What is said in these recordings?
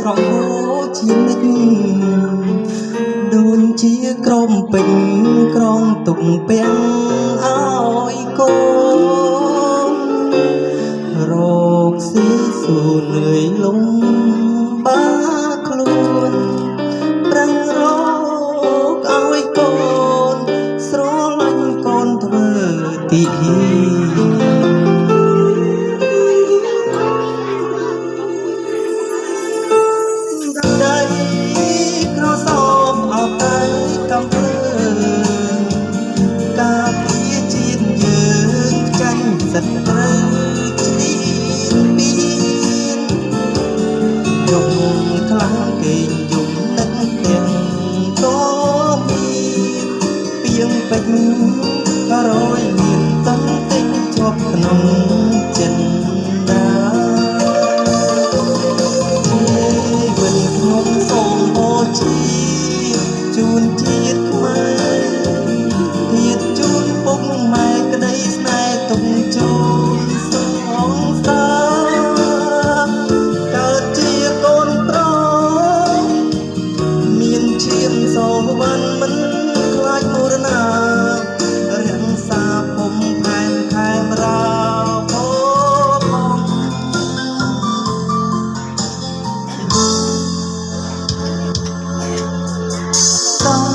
ស្រក់ហូរជានិច្ចដូចជាក្រមពេញក្រងទុកពាំងឲ្យកូនរកស៊ីស៊ូនឿយលំបាខ្លួនប្រឹងរកឲ្យកូនស្រឡាញ់កូនធ្វើទី ដីក្រសោបអត់ទៅកំភ្លើងការពារជាតិយើងចាញ់សត្រូវជ្រៀនពៀនយំខ្លាំងគេងយំនឹកទាំងតមានពីងពេជ្ររយមានតន្តិចជាប់ក្នុងចិន្តា ជីវិតខ្ញុំសូមបូជាជូនជាតិខ្មែរទៀតជូនពុកម៉ែក្តីស្នេហ៍ទុំជូនសងសាកើតជាកូនប្រុសមានឈាមសវណ្ណមិនខ្លាចមរណារក្សាភពផែនខេមរាភព សង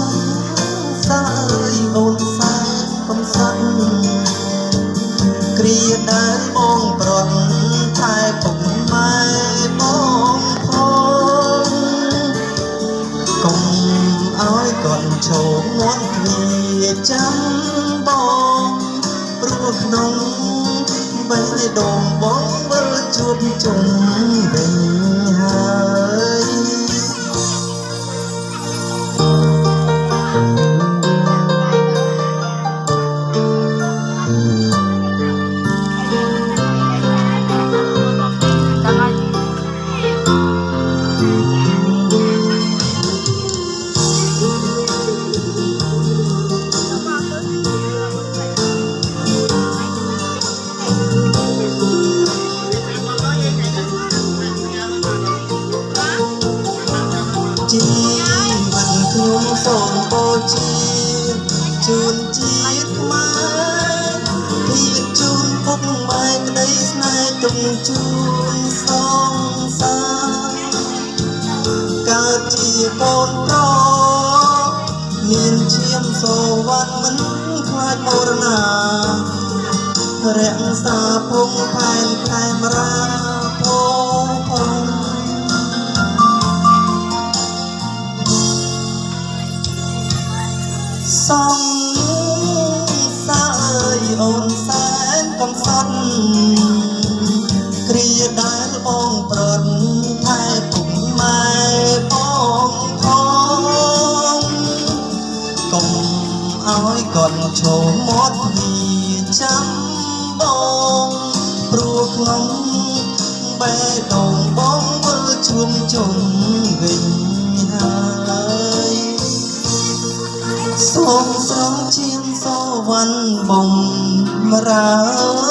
សាអើយអូនសែនកំសត់គ្រាដែលបងប្រត់ថែពុកម៉ែបងផងកុំឲ្យកូនឈោមាត់ទ្វាចាំបងព្រោះក្នុងបេះដូងបងវិលជួបជុំវិញហើយ ដល់ហើយ ជីវិតខ្ញុំសូមបូជាជូនជាតិខ្មែរធៀបជូនពុកម៉ែក្តីស្នេហ៍ទុំជូនសងសាកើតជាកូនប្រុសមានឈាមសវណ្ណមិនខ្លាចមរណារក្សាភពផែនខេមរាភព សងសាអើយអូនសែនកំសត់គ្រាដែលបងប្រត់ថែពុកម៉ែបងផងកុំឲ្យកត់ឈោមាត់ទ្វាចាំបងព្រោះក្នុងបេះដូងបងវិលជួមជុំវិញហើយ សូមស្រង់ឈាមសវណ្ណបំរើ